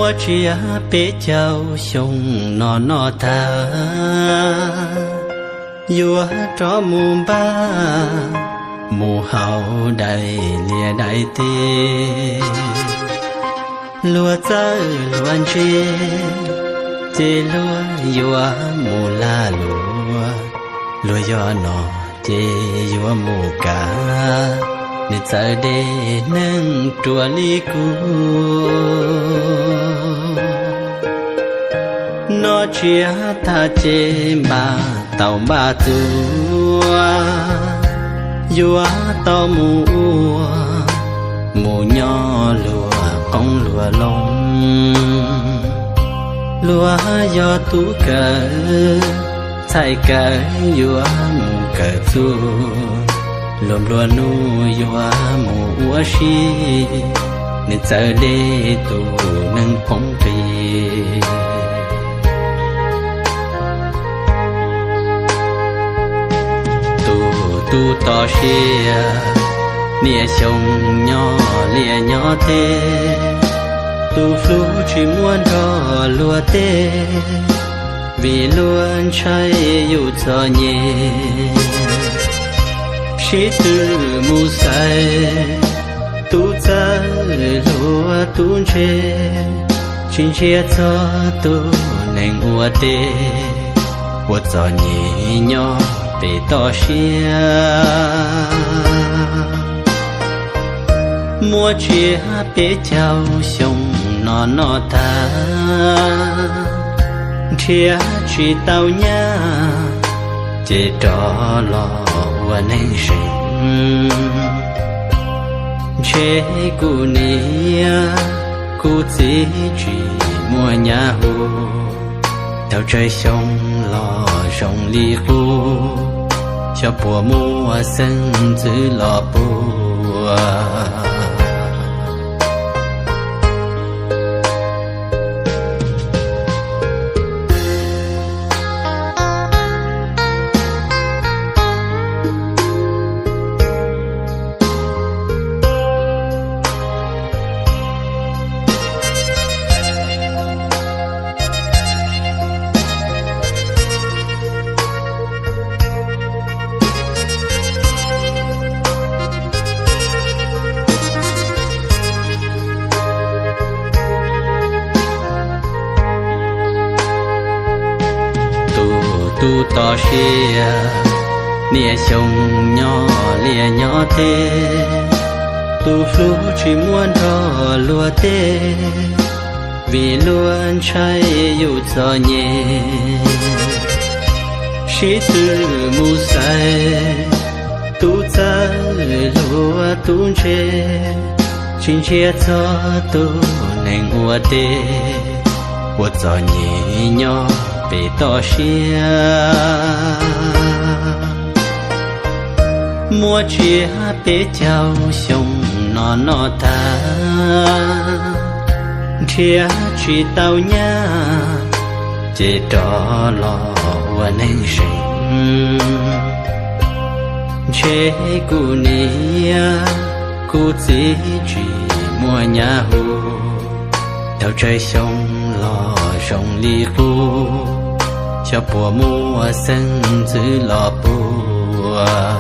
Nyob tsiab peb caug xyoo no noj tag, yuav rov mus npaj mus haus daim liaj daim teb. Luag txawj luag ntse, ces luag yuav mus lag luam, luag yog no ces yuav mus kav, nws txawv dej neeg ruam li kuv. Noj tsiab tag ces npaj tau npaj tuaj, yuav tau mus ua, mus nyob luag qoob luag loo. Luag yog tub kawm, txhais kawm yuav mus kawm txuj, luag nplua nuj yuav mus ua si, nws txawv dej tus neeg poob qis. Tus tub toj siab, niaj xyoo nyob liaj nyob teb, tus hlub tsis muab nrog luag teb, vim luag ntshai yus txom nyem. Sib tw mus xaiv, tub txawj luag tub ntse, tsis ntsia txog tus neeg ua teb, ua txom nyem nyob pem toj siab. Muab tsiab peb caug xyoo no noj tag, nrhiav tsis tau nyab, ces rov los ua neeg seem. Ntshe kuv niam kuv txiv tsis muaj nyab hu, tau tsawg xyoo los zoo li qub, xyov puas muaj xeeb ntxwv los puas. Tus tub toj siab, niaj xyoo nyob liaj nyob teb, tus hlub tsis muab nrog luag teb, vim luag ntshai yus txom nyem. Sib tw mus xaiv, tub txawj luag tub ntse, tsis ntsia txog tus neeg ua teb, ua txom nyem nyob pem toj siab. Muab tsiab peb caug xyoo no noj tag, nrhiav tsis tau nyab, ces rov los ua neeg seem. Ntshe kuv niam kuv txiv tsis muaj nyab hu, tau tsawg xyoo los zoo li qub, xyov puas muaj xeeb ntxwv los puas.